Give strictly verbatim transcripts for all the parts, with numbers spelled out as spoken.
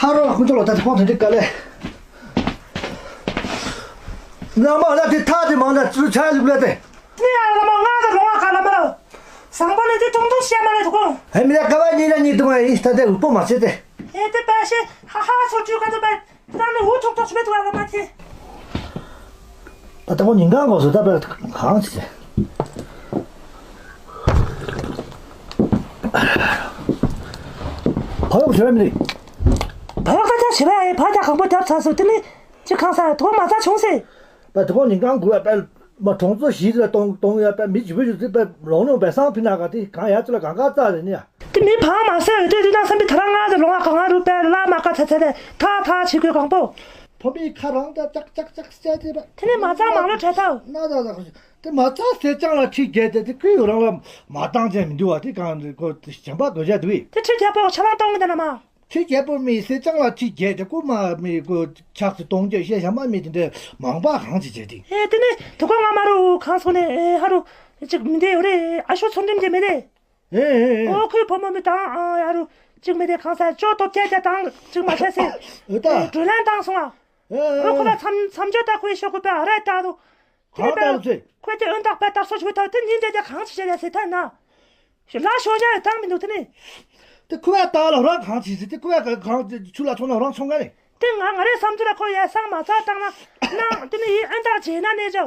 ཧ་རོ་ལ་ཁོང་ཚོ་ལོ་ད་དེ་ཁོང་དེ་འདྲའི་དཀའ་ལས། ནང་མ་ལ་དེ་ཐག་དེ་མང་ལ་ཚུར་ཆ་ལུག་ལ་དེ། ནི་ཡ་ལ་མ་ང་དང་རོང་བ་ག་ལ་མ་ལ། བཟང་པོ་ནི་དེ་ཏོང་ཏོང་བཤད་མ་ལ་དུ་གོ། ཧེ་མི་ལ་ཀ་བ་ཉིན་ལ་ཉིན་དུ་མ་ཡིན་ད་དེ་འུ་པོ་མ་བྱེད་དེ། ཨེ་དེ་པ་ཤེ་ཧ་ཧ་ཚོ་ཅུ་ག་དུ་པ། དེ་དང་ནི་འུ་ཐུག་ཐོག་ཤི་མེད་དུ་བ་ལ་མ་དེ། ད་ལྟ་ཁོ་ཉིན་གང་གོ་སོ་ད་པ་གང་བྱེད་དེ། ཕ་ཡོག་བྱེད་མི་རིགས། ཕ་ཡོག་ད་ཆ་བྱེད་པ་ཨེ་ཕ་ད་གང་པོ་རྒྱབ་ཚར་སོ་དེ་ནི། ཅི་གང་ས་དོ་མ་ཚ་བྱུང་སེ། པ་དེ་ཁོང་ཉིན་གང་དགུ་བ་པ་མ་གྲོང་ཚོ་བཞི་ལ་གཏོང་གཏོང་ཡ་པ་མི་ཇི་བུ་ཇི་ཙི་པ་ལོང་ལོང་པ་སང་ཕི་ན་ག་དེ་གང་ཡ་ཙི་ལ་གང་ག་རྩ་རེ་ནི་ཡ། དེ་མི་ཕང་མ་སེ་འོད་དེ་དུས་ན་བསམ་པའི་ཐ་ར་ང་དེ་ལོང་བ་གང་ང་རུ་པ་ལ་མ་ཀ་ཚ་ཚ་དེ་ཐ་ཐ་ཆི་གོས་གང་པོ། ཕོ་མི་ཁ་རང་ད་ཅག་ཅག་ཅག་སྐྱ་དེ་པ། དེ་ནས་མ་ཚང་མང་ལོ་བྲལ་ཐལ། ན་ད་ད་ཁོ་དེ་མ་ཚང་སེ་ཅང་ལ་ཁྲི་བརྒྱད་དེ་དེ་ཁོས་རང་ལ་མ་བཏང་ཅན་མི་འདུག་བ་དེ་གང་རེ་ཁོ་དེ་བྱམས་པ་དགོས་ཆ་འདུག་ཨེ། དེ་ཁྲི་བརྒྱད་པོ་ཆ་ལང་གཏོང་གི་འདི་ན་མ། ཁྲི་རྒྱལ་པོ་མི་སེ་ཅང་ལ་ཁྲི་རྒྱལ་དེ་ཀུ་མ་མི་ཀུ་ཆག་སི་གཏོང་རྒྱུ་ཤེས་ཞམ་པ་མི་དེ་འདྲ་མང་པ་གང་ཅི་བྱེད་དེ། ཨེ་དེ་ནི་དུ་ཀོ་ང་མ་རུ་གང་སོང་ནས་ཨེ་ཧ་རུ་ཅིག་མི་འདི་ཡོད་རེད། ཨ་ཤོ་ཚོ་འགྲིམ་གྱི་མི་རེད། ཨེ་ཨེ་ཨེ། ཨོ་ཁོའི་བུ་མོ་མི་དང་ཨ་ཧ་རུ་ཅིག་མི་དེ་གང་ས་ཅོ་སྟོབས་ཆེ་ཆེ་དང་ཅིག་མ་བྱས་སེ། ཨེ་ད། ཨེ་བགྲོ་གླེང་བཏང་སོང་ཨ། ཨེ་ཨེ་ཨོ་ཁོ་ལ་མཚམས་མཚམས་སྦྱོར་ལྟ་ཁོའི་ཤོག་གུ་པ་ཨ་ར་ལྟ་དུ། གང་ལྟར་ཚེ། ཁོས་དེ་ཨོན་རྟགས་པས་དར་སོ་ཞུ་ཐོག་དེ་ཉིན་དེ་དེ་གང་ཞིག་བྱས་ཡ་ཟེར་ཐལ་ན། ཞུ་ལ་ཞོ་ཡ་བཏང་མི་འདུག་དེ་ནི། དེ་ཁོ་བས་བཏང་ལ་རང་གང་བྱེད་ཟེར་དེ་ཁོ་བས་གང་ཆུ་ལ་ཚོང་ན་རང་ཚོང་ག་ནི། དེ་ང་ང་རའི་བསམ་ཚུལ་ལ་ཁོ་ཡ་སང་མ་ཚར་བཏང་ན་ནང་དེ་ནི་ཡིན་ཨོན་རྟགས་བྱས་ན་ནས་ཅོ།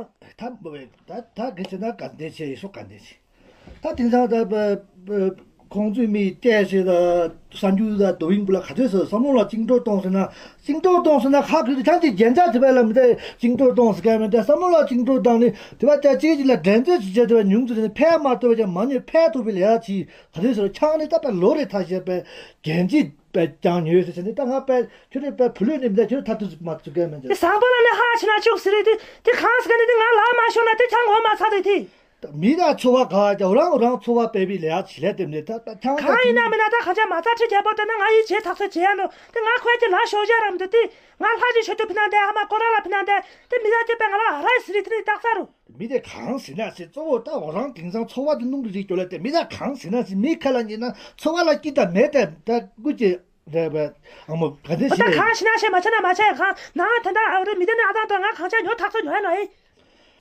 ད་ད་གི་ཆེ་ན་ག་འདྲ་ཆེ་ཡི་སོ་ག་འདྲ་ཆེ། ད་དེང་སང་ད་པ་པ་ཁོང་ཚོའི་མི་བལྟས་ཤེས་ད་གསར་འགྱུར་ད་དོ་ཡིན་པ་ལ་ག་ཚོད་ཟེར་བསམ་བློ་ལ་བཅིངས་འགྲོལ་གཏོང་ཟེར་ན་བཅིངས་འགྲོལ་གཏོང་ཟེར་ན་ཁག་གི་ཐང་གི་རྒྱན་ཆ་དེ་བས་ལ་མི་དེ་བཅིངས་འགྲོལ་གཏོང་ཟེར་ག་མི་དེ་བསམ་བློ་ལ་བཅིངས་འགྲོལ་བཏང་ནི་དེ་བས་ད་གཅིག་གཅིག་ལ་འགྲན་རྩོད་ཅིག་བྱས་དེ་བས་ཉུང་ཙམ་ནི་ཕན་མ་ཐོགས་པའི་ཀྱང་མ་ཉོས་ཕན་ཐོགས་པའི་ལས་ཡ་ཅིག་ག་ཚོད་ཟེར་ཆང་ནི་ད་པ་ལོ་རེ་ཐ་ཤལ་པའི་རྒྱན་ཅིག་པ་ཀྱང་ཉོས་ཟེར་ཟེར་ནི་ད་ང་པ་ཁྱོད་རེ་པ་བུ་ལོན་ནི་མི་ད་ཁྱོད་ཐ་ཐུག་མ་ཐུག་ག་མི་འདུག་དེ་བཟང་པོ་ལ་ནི་ཧ་ཆི་ན་བཅུག་ཟེར་རེད་དེ་དེ་གང་ཟེར་ག་ནི་དེ་ང་ལ་མ་ཤོང་ན་དེ་ཆང་འོ་མ་ཚ་དེ་དེ། མི་ལ་འཚོ་བ་ག་རྒྱ་རང་རང་འཚོ་བ་སྤེལ་བའི་ལས་ཡག་ཆེ་ལས་དེ་མི་ད་ད་ཐང་གང་ཡིན་ན་མིན་ན་ད་ག་ཅག་མ་རྩ་ཁྲི་རྒྱལ་པོ་ལྟ་ན་ང་ཡི་བྱེད་ཐག་ཚོད་བྱེད་ཡ་ནོ་དེ་ང་ཁོའི་དེ་ལ་ཞོ་བྱ་རམ་དུ་དེ་ང་ལྷ་ཅིག་ཤོད་དུ་ཕི་ན་དེ་ཧ་མ་ཀོ་ར་ལ་ཕི་ན་དེ་དེ་མི་ལ་དེ་པའི་ང་ལ་ཨ་ར་ཟི་རི་དེ་ནི་རྟགས་ས་རུ། མི་དེ་གང་ཟེར་ན་ཟེར་གཙོ་བོ་ད་འོ་རང་དེང་སང་འཚོ་བ་དེ་སྣུམ་རིག་རིག་སྐྱོ་ལ་དེ་མི་ད་གང་ཟེར་ན་ཟེར་མི་ཁ་ལ་ཉིན་ན་འཚོ་བ་ལ་སྐྱིད་ད་མེད་དེ་ད་ཀུ་ཅེ། རེད་པས། ཨ་མོ་ག་ཚོད་ཨོ་ད་ཤེས་རེད། གང་ཤི་ན་ཤེས་མ་ཆ་ན་མ་ཆ་ཡ་གང་ནང་ད་ད་ཨ་རེ་མི་དེ་ནི་ཨ་དང་དང་ང་གང་ཆ་ཉོ་ཐག་ཚོད་ཉོ་ཡ་ནོ་ཨེ།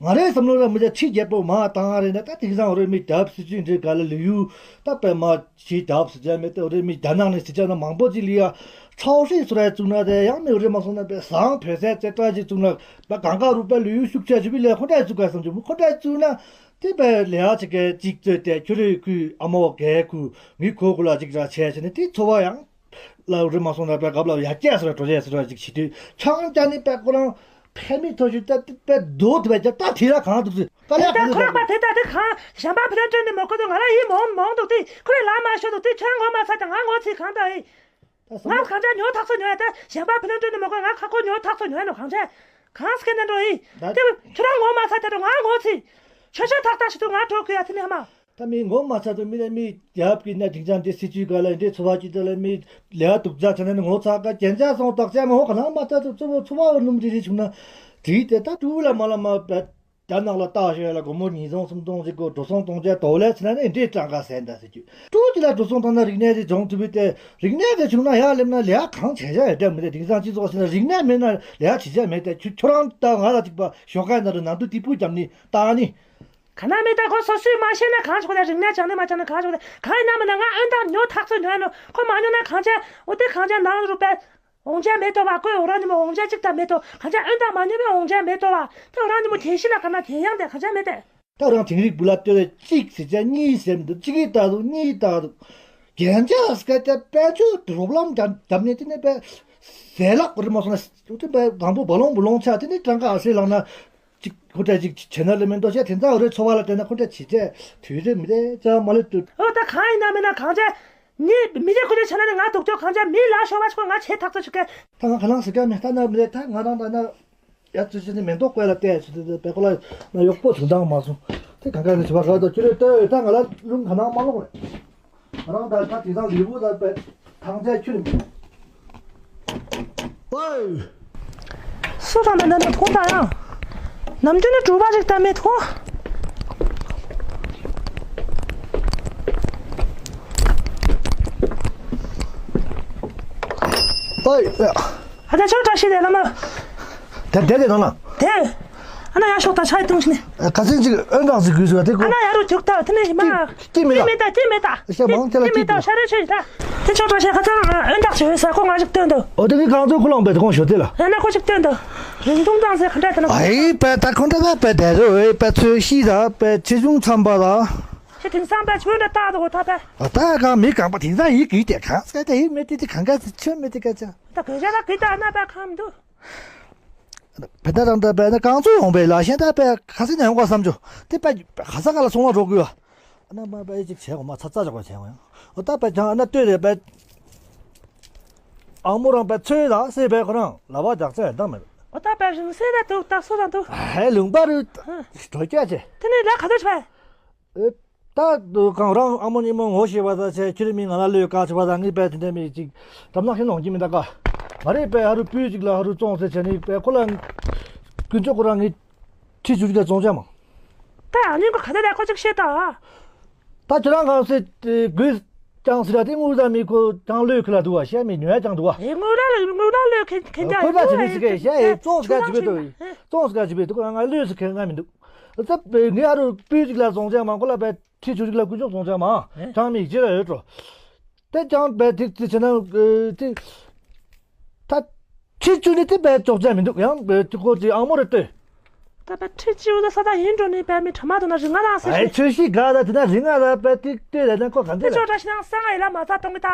ང་རའི་བསམ་བློ་ལ་མི་ཆ་ཁྲི་རྒྱལ་པོ་མ་བཏང་རེད་ན་ད་དེང་སང་རེད་མི་རྒྱབ་སྲིད་ཇུས་འདྲེ་ག་ལ་ལུས་ཡུ་ད་པས་མ་ཞིག་རྒྱབ་སྲིད་ཇུས་མེད་དེ་རེད་མི་རྒྱ་ནག་ནས་སྲིད་ཇུས་ན་མང་པོ་ཅིག་ལི་ཡ་ཚོགས་སྲིད་སུ་ར་བཙུགས་ན་དེ་ཡང་མི་རེད་མ་སོང་ན་པས་བཟང་བོད་སའི་རྩེ་གྲ་ཅིག་བཙུགས་ན་ད་གང་ག་རུ་པས་ལུས་ཡུ་ཤུགས་ཆ་ཞུ་བི་ལས་ཁོ་འདྲ་བཙུགས་ག་བསམ་རྒྱུ་མོ་ཁོ་འདྲ་བཙུགས་ན། དེ་པའི་ལས་ཀ་ཅིག་གི་ཅིག་རྩོད་དེ་ཁྱོད་རའི་ཁུ་ཨ་མོ་གའི་ཁུ་ངའི་ཁོ་ཁུ་ལ་ཅིག་ར་བྱས་བྱས་ནས་དེ་འཚོ་བ་ཡང་ལ་རི་མ་སོང་ན་པའི་སྐབས་ལ་ཡར་རྒྱས་སུ་ར་འགྲོ་རྒྱས་སུ་ར་ཅིག་བྱེད་དུས་ཆང་རྒྱ་ནི་པའི་ཁོ་རང་ཕན་མི་ཐོག་ཞུ་ད་དེ་པའི་རྡོ་དེ་པའི་རྒྱ་ད་དེ་ར་གང་འདུག་ཟེར་ད་ལས་དེ་གང་ཁོ་རང་པ་དེ་ད་དེ་གང་གཞན་པ་ཕི་ལ་སྤྲོད་ནས་མོ་ཁོ་ཚོ་ང་ར་ཡིན་མོང་མོང་འདུག་དེ་ཁོ་རའི་ལ་མ་ཤོར་འདུག་དེ་ཁྱོད་ངོ་མ་ཚ་དེ་ང་ངོ་ཚིག་གང་ད་ཨེ། ད་བསམ་ང་བློ་གང་ཆ་ཉོ་ཐག་ཚོད་ཉོ་ཡ་ད་གཞན་པ་ཕི་ལོན་སྤྲོད་ནི་མ་དགོས་ང་ཁ་ཁོ་ཉོ་ཐག་ཚོད་ཉོ་ཡ་ནོ་གང་ཆ་གང་སྐད་ནས་འགྲོ་ཡི་ད་དེ་ཁྱོད་རང་ངོ་མ་ཚ་དེ་འགྲོ་ང་ངོ་ཚིག་ཆོས་ཆོས་ཐག་ཐག་ཞིག་ཏུ་ང་འགྲོ་གི་ཡ་དེ་ནས་ཧ་མ། ད་མི་ངོ་མ་ཚ་དུ་མི་ལ་མི་རྒྱབ་ཀྱི་ན་དེང་སང་འདི་སྲིད་ཇུས་ག་ལ་འདི་འཚོ་བ་སྐྱིད་དེ་ལ་མི་ལས་དུག་རྩ་ཚ་ན་ནི་ངོ་ཚ་ག་རྒྱན་ཆ་སོང་དག་ཆ་མ་ཧོ་ག་ན་མ་ཚ་དུ་འཚོ་བ་འཚོ་བ་སྣུམ་ཅི་རི་བྱུང་ན་དྲིས་ཏེ་ད་ཏུ་ལ་མ་ལ་མ་བད། རྒྱ་ནག་ལ་ལྟ་ཞོད་ལ་སྒོར་མོ་ཉིས་སྟོང་སུམ་སྟོང་ཅིག་གོ་འགྲོ་སོང་གཏོང་ཆ་དོ་ལས་ཚེ་ན་ནི་འདྲེ་སྤྲང་ཀ་ཟེར་འདྲ་ཟེར་རྒྱུ། ཏུ་ཅི་ལ་འགྲོ་སོང་བཏང་ན་རིག་གནས་དེ་སྦྱོང་ཐུབ་པའི་ཏེ་རིག་གནས་དེ་བྱུང་ན་ཡག་སླེབས་ན་ལས་གང་བྱས་བྱ་ཡོད་འདྲ་མི་རེད། དེང་སང་སྤྱི་ཚོགས་ཟེར་ན་རིག་གནས་མེད་ན་ལས་བྱེད་བྱ་མེད་དེ་ཁྱོད་ཁྱོད་རང་ད་ང་ལ་ཅིག་པ་ཞོགས་ཀ་ན་རུ་ནང་དུ་ཏི་པུ་བརྒྱབ་ནི་ལྟ་ནི། ག་ན་མེད་ད་ཁོ་སོ་སོས་མ་ཤེས་ན་གང་བྱེད་དགོས་རེད། རིག་གནས་སྦྱང་ནི་མ་སྦྱང་ན་གང་བྱེད་དགོས་རེད། གང་ཡིན་ན་མིན་ན་ང་ཨོན་ཏང་ཉོ་ཐག་ཚོད་ཉོ་ཡ་ནོ་ཁོ་མ་ཉོ་ན་གང་བྱས་འོ་དེ་གང་བྱས་ནང་རུ་པས། འོང་ཆ་མེད་དོ་བ། ཀོས་འོ་རང་ཉི་མོ་འོང་ཆ་གཅིག་དང་མེད་དོ། གང་ཆ་ཨོན་དང་མ་ཉོ་བའི་འོང་ཆ་མེད་དོ་བ། ད་འོ་རང་ཉི་མོ་དེ་ཤི་ལ་ག་ན་དེ་ཡང་དེ་གང་ཆ་མེད་དེ། ད་རང་དིང་རིག་བུ་ལ་ལྟོས་ལ་གཅིག་ཟེར་ཆ་གཉིས་ཟེར་མི་འདུག་གཅིག་གིས་ལྟ་འདུག་གཉིས་ལྟ་འདུག་རྒྱན་ཆ་སྐད་ཆ་དཔལ་ཆོས་དུ་རོབ་ལམ་འདམ་འདམ་ནས་དེ་ནས་པའི་ཟས་ལག་རི་མ་སོང་ན་དེ་པའི་དང་པོ་བ་ལོང་བུ་ལོང་ཆ་དེ་ནས་གྲངས་ཀ་ཨ་སེ་ལག་ན། ཅིག་ཁོ་འདྲ་ཅིག་བྱེད་ན་ལེ་མེན་ཏོ་བཤད་དེ་ཚང་རེ་འཚོ་བ་ལ་བལྟས་ན་ཁོ་འདྲ་བྱེད་ཚད་དུས་རེ་མི་རེ་ཅང་མ་ལེ་ཏུ། ཨོ་ད་གང་ཡིན་ན་མིན་ན་གང་བྱས། ངས་མི་རེ་ཁོ་འདྲ་བྱས་ན་ནི་ང་སྡུག་ཅོག་གང་བྱས་མི་ལ་ཤོར་བ་ཞིག་ང་བྱེད་ཐག་ཚོད་ཞིག་ག་ད་ང་ག་ལང་ཟེར་ག་མེད་ད་ན་མི་རེ་ད་ང་རང་ད་ན་ཡ་ཙི་ཙི་ནི་མེ་ཏོག་བཀོད་ལ་བལྟས་ཚུལ་དེ་བེ་ཁོ་ལ་ན་གཡོག་པོ་བྱུང་དང་མ་སོང་དེ་གང་ག་ནི་བྱེད་པ་ག་ད་ཁྱོད་རེ་ལྟོས་ད་ང་ལ་རླུང་ག་ནང་མ་ལོག་རེད། རང་ད་ད་དེ་དང་ལུས་པོ་ད་པད་ཐང་ཆད་ཁྱོད་ནི་མིན། ཨོའི། སུ་དང་ད་ནི་ཐོང་ད་ཡང་། ནམ་རྒྱུན་ནི་གྲུ་པ་ཞིག་ད་མི་ཐོང་། ད་ཡ། ཨ་ད་ཆོག་བཀྲ་ཤིས་བདེ་ལེགས་མ། དེ་དེ་དེ་དང་ན། དེ། ཨ་ན་ཡ་ཤོག་ད་ཆ་ཡི་ཏུང་ཤི་ནི། ཁ་སང་ཅིག་ཨོན་ཏག་ཟིག་དགོས་ཟེར་བ་དེ་ཨ་ཀོ། ན་ཡ་རུ་ཅུག་ད་དེ་ནས་མ། ཀི་མི་ཀི་མི་ད་ཀི་མི་ད། ཤ་མང་དེ་ལ་ཀི་མི་ད་ཤ་རེ་ཆོས་ད། དེ་ཆོག་བཀྲ་ཤིས་ཁ་སང་ཨོན་ཏག་ཆོས་ས་ཁོ་ང་ཞིག་སྟོན་དོ། ཨོ་དེ་ནི་གང་ཚོ་ཁོ་ལོང་བེ་དེ་ཁོང་ཤོད་དེ་ལ། ཨ་ན་ཁོ་ཞིག་སྟོན་དོ། རིང་ཐུང་ཙང་ཟེར་ཁ་འདྲ་དེ་ན། ཨའི་པད་ད་ཁོང་འདྲ་ད་པད་དེ་རོ་ཨེ་པད་ཚོས་ཤི་ད་པད་ཆེ་ཆུང་འཚམ་པ་ད། ཁྱེད་དེང་སང་པད་ཆོས་འདྲ་ད་དོ་ད་པད། ཨ་ད་གང་མི་གང་པ་དེང་སང་ཡིག་གིས་དེ་གང་ཟེར་དེ་ཡིག་མེད་དེ་དེ་གང་ག་ཟེར་ཆོས་མེད་དེ་ག་ཅག་ད་གོས་ཆ་ད་གི་ད་ན་པད་ཁམ་འདུག་བེ་ད་རང་ད་པད་ན་གང་ཚོ་ཡོང་པའི་ལ་ཤན་ད་པད་ཁ་སེ་ན་ཡོང་ག་བསམ་ཆོག་དེ་པད་ཁ་ས་ག་ལ་སོང་བ་འགྲོ་དགོས་བ། ཨ་ན་མ་པ་ཨེ་ཅིག་བྱས་གོ་མ་ཚ་ཚ་ཅོག་པ་བྱས་གོ་ཡང་། ཨོ་ད་པ་ཅང་ཨ་ན་ལྟོས་རེད་པ། ཨ་མོ་རང་པ་ཚོས་ད་སེ་པ་ཁོ་རང་ལ་བ་རྒྱག་ཚད་ད་མེད། ཨོ་ད་པ་རིང་སེ་ད་འདུག་ད་སོ་ད་འདུག་ཧེ་ལུང་པ་རུ་ཧ། གྲོས་སྐྱ་ཆེ། དེ་ནས་ལ་ག་ཚོད་ཆ། ཨེ་ད་འདུག་གང་རང་ཨ་མོ་ཉི་མོ་ངོ་ཤེས་པ་ད་ཆེ་ཁྱོད་མི་ང་ལ་ལོས་དཀའ་ཆེ་བ་ད་ངའི་པ་དེ་འདྲ་མི་ཅིག་གྲམ་ནག་ཤིང་ནོང་གི་མི་ད་ཀ་མ་རེད་པ། ཧ་རུ་སྤུས་ཅིག་ལ་ཧ་རུ་བཙོང་ཚེ་ཆེ་ནི་པ་ཁོ་ལ་ཀུན་ཅོ་ཁོ་རང་ངའི་ཁྲི་ཆུ་ཅིག་ལ་བཙོང་ཆ་མ། ད་ཨ་ནི་ཀོ་ག་ད་ད་ཁོ་ཅིག་ཤེས་ད། ད་ཁྱེད་རང་གང་སེ་དགོས་ཀྱང་ཟེར་ཡ་དེ་དངུལ་ད་མི་ཁོ་ཀྱང་ལོས་ཁི་ལ་འདུག་བ་ཤ་མི་ཉོ་ཡ་ཀྱང་འདུག་བ། ཨེ་དངུལ་ད་ལོས་དངུལ་ད་ལོས་ཁེ་ཁེ་ཀྱང་ཁོ་ད་ཡོད་བྱེད་མི་ཟིག་གས་ཤ་ཨེ་བཙོང་ཟིག་ག་བྱེད་པའི་འདུག་བཙོང་ཟིག་ག་བྱེད་པའི་འདུག་ང་ལོས་སུ་ཁེ་ང་མི་འདུག་ད་ངས་ཨ་རུ་སྤུས་ཅིག་ལ་བཙོང་ཅང་མང་ཁོ་ལ་བས་ཁྲི་ཆུ་ཅིག་ལ་ཀུན་སྤྱོད་བཙོང་ཅང་མང་ཀྱང་མི་ཅི་ལ་ཡོད་འགྲོ། དེ་ཀྱང་བས་ཐིག་ཚི་ཆེ་ན་ཐིག་ད་ཁྲི་བཅུ་ནི་དེ་བས་ཅོག་ཅག་མི་འདུག་ཡང་བས་ཐིག་ཁོ་ཅི་ཨང་མོ་རེ་ལྟོས། ད་བས་ཁྲི་བཅུ་ལ་ས་ད་ཡིན་འགྲོ་ནི་བས་མི་ཁྲ་མ་དུ་ན་རི་ང་རང་ཟེར་ཨའི་ཤི། ཆོས་ཤི་ག་ད་དེ་ན་རི་ང་ལ་བས་ཐིག་ལྟོས་ལ་ན་ཁོ་ག་འདི་དེ་ལ་ཅོག་ཅག་ཤི་ན་སང་ཨེ་ལ་མ་ཚ་གཏོང་གི་ད་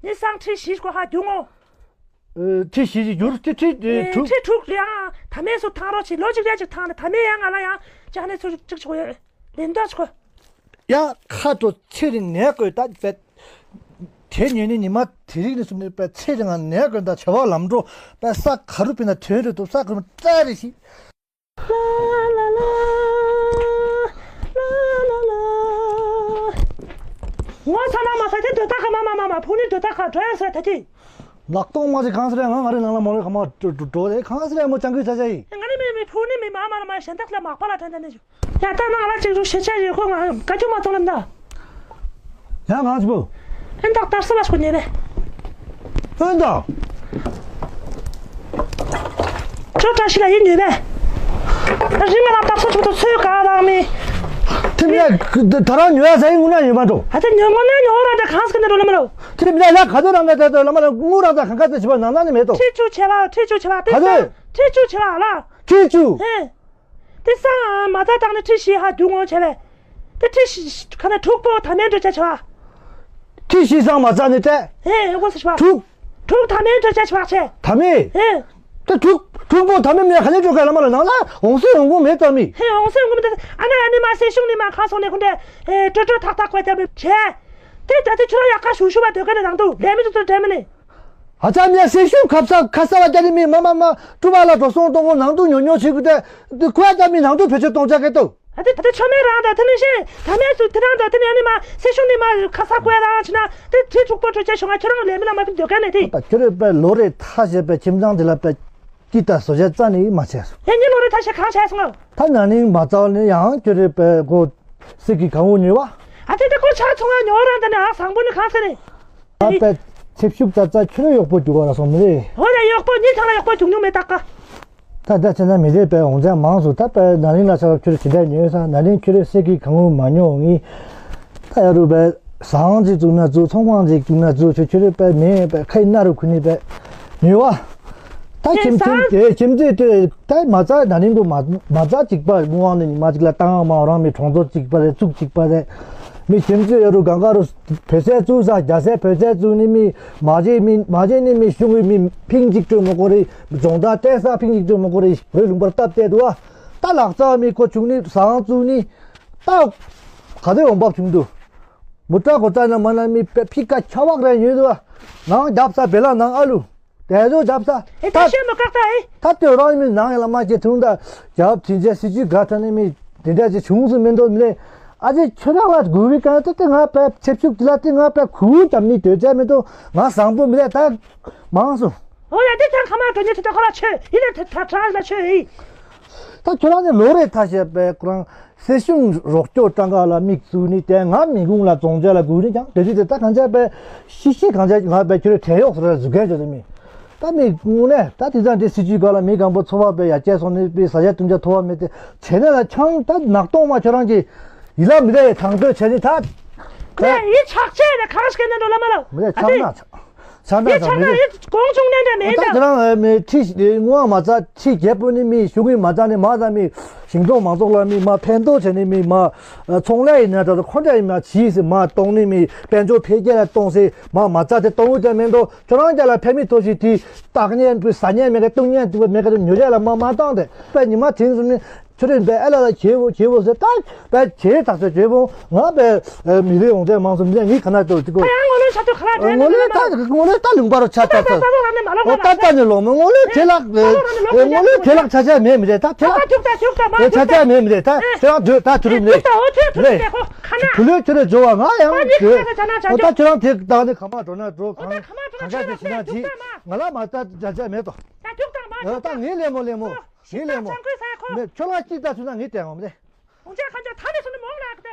ནི་སང་ཁྲི་བཞི་ཀོ་ཧ་རྒྱུ་ངོ་། ཨེ་ཁྲི་བཞི་ཅིག་འགྱུར་ཁྲི་ཁྲི་ཨེ་དྲུག་ཁྲི་དྲུག་རེད་ཨང་། ད་མེད་སུ་ཐང་རོ་ཆེ་ལོ་གཅིག་རེ་གཅིག་ཐང་ནས་ད་མེད་ཡང་ང་ལ་ཡང་ཅག་ནས་ཚུར་གཅིག་ཆོག་ཡོད་ལེན་ད་ཆོག་ཡ་ཁ་དྲོ་ཚེ་རིང་ནས་བསྐོས་ད་བེད། དེ་ཉོས་ནས་ཉི་མ་དེ་རིགས་ནས་སུ་ནས་བེད་ཚེ་རིང་ང་ནས་བསྐོས་ད་བྱ་བ་ལམ་འགྲོ་བེད་ས་ག་རུ་ཕིན་ན་དོན་རེ་འདུག་ས་ག་རུ་ཙ་རེ་ཞིག་ལ་ལ་ལ། ལ་ལ་ལ། ངོ་ཚ་ན་མ་ཚ་དེ་འདོད་ད་ཁ་མ་མ་མ་མ་ཕུ་ནི་འདོད་ད་ཁ་འགྲོ་ཡ་ས་ད་དེ། ལག་སྟོང་མ་ཞིག་གང་ཟེར་ཡ་ང་ང་རེ་ནང་ལ་མོ་རེ་ཁ་མ་འགྲོ་འགྲོ་དེ་གང་ཟེར་ཡ་མོ་ཅང་གི་ཚ་ཚ་ཡིན། ང་ནི་མི་མི་ཕུ་ནི་མི་མ་མ་ལ་མ་གཞན་དག་ལ་མག་པ་ལ་དྲན་དྲན་ནས་ཞུ། ཡ་ད་ནང་ལ་ཅིག་རུ་ཤེས་བྱ་ཡོད་ཁོ་ང་བཀའ་ཁྱོད་མ་གཏོང་ལམ་ད། ཡ་ང་ཅི་པོ། ཨན་ཏག་ཏར་སི་བ་ཤོ་ཉེ་རེ། ཨན་ཏག་ཁྱོད་བཀྲ་ཤིས་ལ་ཡིན་ཉོས་པས། ད་རིང་ང་ལ་ཏག་སོ་ཆུ་ཏོ་ཚོས་ག་དང་མི། དེ་མིན་ད་རང་ཉོས་ས་ཡིན་ངུ་ན་ཉོས་མ་འགྲོ། ཨ་ཙི་ཉོས་ངོ་ན་ཉོ་རང་ད་གང་སྐད་ནས་འགྲོ་ལ་མ་རོ། དེ་མིན་ཡ་ག་ཚོད་རང་ད་ད་ལ་མ་ལ་ངུ་རང་ད་གང་ག་ཚོད་བྱེད་པ་ནང་ན་ནི་མེད་དོ། ཁྲི་བཅུ་བྱེད་པ་ཁྲི་བཅུ་བྱེད་པ་དེ་ག་ཚོད། ཁྲི་བཅུ་བྱེད་པ་ལ། ཁྲི་བཅུ། ཧེ། དེ་སང་མ་རྩ་བཏང་ནས་ཁྲི་བཞི་ཧ་རྒྱུ་ངོ་བྱས་པས། དེ་ཁྲི་བཞི་ཁ་ན་དྲུག་པོ་ཐ་མའི་འགྲོ་བྱ་བྱ་བ། ཁྲི་བཞི་སང་མ་རྩ་ནས་སྤྲད། ཧེ་ཧེ་གོ་སོ་བྱ་བ། དྲུག་དྲུག་ཐ་མའི་འགྲོ་བྱ་བྱ་བ་བྱས། ཐ་མའི། ཧེ། དེ་དྲུག་དྲུག་པོ་ཐ་མའི་མེད་ག་ནས་འགྲོ་ག་ལ་མ་ལ་ནང་ལ་འོང་སེ་འོང་གོ་མེད་ཙམ་མི། ཧེ་འོང་སེ་འོང་གོ་མེད་ཙམ་ཨ་ན་ཨ་ནི་མ་སེ་ཤུང་ནི་མ་ཁ་སོང་ནས་ཁོ་འདྲ་ཧེ་ཀྲོ་ཀྲོ་ཐག་ཐག་བས་ཙམ་མི་བྱས། དེ་ད་དེ་ཁྱོད་རང་ཡག་ག་ཞུ་ཞུ་བ་འདོད་ག་ནས་ནང་དུ་ལས་མི་ཚོ་ཚོ་དྲན་མི་ནི། ཨ་ཙམ་ཡ་སེ་ཤུ་ཁབ་ས་ཁ་ས་བ་ཅ་ནི་མི་མ་མ་མ་ཀྲུ་བ་ལ་འགྲོ་སོང་གཏོང་གོ་ནང་དུ་ཉོ་ཉོ་བྱེད་དགོས་ཏེ་ཁོ་ཡ་ཙམ་མི་ནང་དུ་བེད་སྤྱོད་གཏོང་ཆ་གེ་ཏོ། ཨ་ཏི་ད་ཏི་ཆོ་མེ་རང་དང་ཏི་ནི་ཤེ་ད་མེ་སུ་ཏི་རང་དང་ཏི་ནི་ཨ་ནི་མ་སེ་ཤུ་ནི་མ་ཁ་ས་ཀོ་ཡ་རང་ཆི་ན་ཏི་ཏི་ཕྱུག་པོ་ཏྲོ་ཅེ་ཤོང་ང་ཁྱོད་རང་ལས་མི་ལ་མ་ཕི་འདོད་ག་ནི་ཏི། ད་ཁྱོད་རེ་པའི་ལོ་རེ་ཐ་ཞེས་པའི་ཁྱིམ་ཚང་འདི་ལ་པའི་ཀི་ཏ་བཟོ་བྱ་རྩ་ནི་མ་ཆེ་སོང་། ཡ་ཉི་ལོ་རེ་ཐ་ཞེས་གང་ཆེ་སོང་ང་། ད་ན་ནིང་མ་ཚར་ནི་ཡང་ཁྱོད་རེ་པའི་གོ་སི་ཀི་གང་འུ་ཉོས་བ། ཨ་ཏི་ཏི་ཀོ་ཆ་ཚོང་ང་ཉོ་རང་དང་ནི་ཨ་སང་པོ་ནི་གང་ཟེར་ནི། ད་པའི་ཚེ་ཕྱུག་ཙ་ཙ་ཁྱོད་རེ་གཡོག་པོ་རྒྱུག་ག་ལ་སོང་མི་རེད། ཧོ་ཡ་གཡོག་པོ་ཉི་ཐང་ལ་གཡོག་པོ་རྒྱུག་མྱོང་མེད་ད་ཀ། ད་ད་ཆ་ན་མི་རེད་པའི་འོང་ཚད་མང་སོང་། ད་པའི་ན་ནིང་ལ་ཆ་ཁྱོད་ཇི་འདྲ་ཉོས་ས་ན་ནིང་ཁྱོད་རེ་སེ་གི་གང་འུ་མ་ཉོ་ངི། ད་ཡ་རུ་པའི་ཟངས་ཅིག་བཙུགས་ན་བཙུགས་ཚོང་ཁང་ཅིག་བཙུགས་ན་བཙུགས་ཁྱོད་ཁྱོད་རེ་པའི་མེ་པའི་ཁའི་སྣ་རུ་ཁུ་ནི་པའི་ཉོས་བ། ད་ཁྱིམ་ཁྱིམ་དེ་ཁྱིམ་མཚེས་དེ་ད་མ་རྩ་ན་ནིང་གོ་མ་མ་རྩ་གཅིག་པ་མུ་ཝང་ནི་མ་གཅིག་ལ་བཏང་མ་རང་མི་གྲོང་ཚོ་གཅིག་པ་རེད་བཙུགས་གཅིག་པ་རེད། མི་ཁྱིམ་མཚེས་ཡ་རུ་གང་ག་རུ་བོད་ཟས་བཙུགས་ས་རྒྱ་ཟས་བོད་ཟས་བཙུགས་ནི་མི་མ་བྱེད་མི་མ་བྱེད་ནི་མི་གཞུང་གི་མི་ཕིང་གཅིག་སྤྲོད་མ་དགོས་རེད། རྫོང་བདག་བལྟས་ས་ཕིང་གཅིག་སྤྲོད་མ་དགོས་རེད། བོད་ལུང་པར་སྟབས་བལྟས་འདུག་ཨ། ད་ལག་རྩ་མི་ཁོ་བྱུང་ནི་ཟངས་བཙུགས་ནི་ད་ག་དུས་འོང་འབབ་བྱུང་འདུག་མུ་ཏྲ་གོ་ཙ་ན་མ་ན་མི་ཕི་ཀ་ཆ་བག་རེ་ཡོད་འདུག་ཨ། ནང་རྒྱབ་ས་བེ་ལ་ནང་ཨ་ལུ། དེ་ཚོ་རྒྱབ་ས། ཨེ་ད་ཤོད་མི་བཀག་ད་ཨེ། ད་དེ་རང་མི་ནང་ཡ་ལ་མ་བྱེད་ཐུང་ད་རྒྱབ་དེ་འཇའ་སྲིད་ཇུས་ག་ཐ་ནི་མི་དེ་འདྲ་ཅིག་བྱུང་སུ་མི་འདུག་མི་ལས། ཨ་ཅེ་ཁྱོད་རང་ལ་དགོས་པའི་གང་ད་དེ་ང་པའི་ཚེ་ཕྱུག་དེ་ལ་དེ་ང་པའི་ཁུ་བོ་རྒྱབ་མི་དོད་ཅེས་མི་འདུག་ང་བཟང་པོ་མི་ལས་ད་མང་སོང་། ཨོ་ཡ་དེ་ཐང་ཁ་མ་དོན་ཉེ་ཐུ་ད་ཁོ་ལ་ཆོས་ཡིན་ལ་ད་ད་གྲངས་ལ་ཆོས་ཡིན། ད་ཁྱོད་རང་ནི་ལོ་རེ་ཐ་ཤལ་པའི་ཁོ་རང་སྲིད་གཞུང་རོགས་སྐྱོར་གྲངས་ཀ་ལ་དམིགས་བཙུགས་ནི་དེ་ང་མི་ཁུངས་ལ་བཙོང་བྱ་ལ་སྒུག་ནི་ཀྱང་དེ་དུས་དེ་ད་གང་བྱ་པའི་ཤི་ཤི་གང་བྱ་ང་པའི་ཁྱོད་རེ་བྲན་གཡོག་སོ་ར་བཟོ་མཁན་བྱ་དེ་མི། ད་མི་དངོས་གནས་ད་དེ་ཙང་དེ་སྲིད་ཇུས་སྒང་ལ་མི་གང་པོ་འཚོ་བ་དཔེ་ཡར་རྒྱས་སོང་ནས་དཔེ་ཟ་ཆ་འཐུང་ཆ་ཐོབ་པ་མེད་དེ་བྱས་ན་ལ་ཆང་ད་ནག་སྟོང་མ་ཁྱོད་རང་གི་ཡིད་ལ་མི་ལ་ཡི་དང་དོད་བྱས་ནས་ད། ཁོས་ཡིད་ཆགས་ཆེ་ནས་གང་ཞིག་ནས་འགྲོ་ལ་མ་ལ། མི་ལ་ཨ་ཆགས་ཏེ། ན་ཆགས་ཆགས་ན་ཡིད་ཆགས་ཆགས་ཆགས་མི་ལ། གོང་ཆུང་ནས་འདྲ་མེད་ད་ད། ཁྱོད་རང་མི་ཁྲི་དངུལ་མ་རྩ་ཁྲི་རྒྱལ་པོ་ནི་མི་གཞུང་གི་མ་རྩ་ནི་མ་རྩ་མི་ཞིང་འབྲོག་མང་ཚོགས་ལ་མི་མ་ཕན་ཐོགས་བྱས་ནས་མི་མ་ཚོང་ལས་ཡིན་ན་ད་ཁོ་འདྲ་ཡིན་ན་ཇི་སྲིད་མ་གཏོང་ནི་མི་དཔལ་འབྱོར་འཕེལ་རྒྱས་ལ་གཏོང་སྲིད་མ་མ་རྩ་དེ་གཏོང་འུ་ཅག་མེད་འགྲོ། ཁྱོད་རང་ཅག་ལ་ཕན་མི་ཐོགས་ཤིག་དེ་བཏགས་ཉན་པའི་ཟ་ཉན་མེད་ག་བཏུང་ཉན་དུ་མེད་ག་ཉོ་ཉན་ལ་མ་མ་བཏང་དེ་པའི་ཉི་མ་དེང་སུ་ནི་ཁྱོད་རེ་འདི་ཨེ་ལ་ལ་བྱེད་བོ་བྱེད་བོ་ཟེར་ད་པའི་བྱེད་ཐག་ཆོད་བྱེད་བོ་ང་པའི་མི་རེ་ཡོང་ཚད་མང་སུ་མི་ངའི་ཁ་ན་ཏོ་དེ་གོ། ཡང་ངོ་ལོན་ཤ་ཏོ་ཁ་ལ་ངོ་ལོན་ད་ངོ་ལོན་ད་ལུང་པ་རུ་ཆ་ཆ་ཆ། ད་ད་ད་ནི་མ་ལོ་ཨོ་ད་ད་ནི་ལོ་མོ་ངོ་ལོན་དེ་ལག་ངོ་ལོན་དེ་ལག་ཆ་ཆ་མེད་མི་རེད་ད་དེ་ལག་ད་ཐུག་ད་ཐུག་ད་མ་ཆ་ཆ་མེད་མི་རེད་ད་ཁྱོད་རང་དུས་ད་དུ་རུ་མེད་ད་ཨོ་ཐུག་ཐུག་རེད་ད་ཁོ་ཁ་ན་བུ་ལོས་ཁྱོད་རེ་འཇོ་བ་ང་ཡང་ཨོ་ད་ཁྱོད་རང་དེ་ད་ནི་ག་མ་འགྲོ་ན་འགྲོ་གང་གང་ག་ཞིག་ཞིག་ན་ཅི་ང་ལ་མ་ད་ཆ་ཆ་མེད་དོ། ད་ཐུག་ད་མ་ཨོ་ད་ངའི་ལེ་མོ་ལེ་མོ་ངའི་ལེ་མོ་ཅང་ཀུན་ས་ཡ་ཁོ་མེད་ཁྱོད་ལ་ཅི་ད་ཚུ་ན་ངའི་དེ་ངོ་མ་རེད། ཁོང་ཅག་ཁ་ཅག་ཐ་ནི་སོ་ནི་མོ་ལ།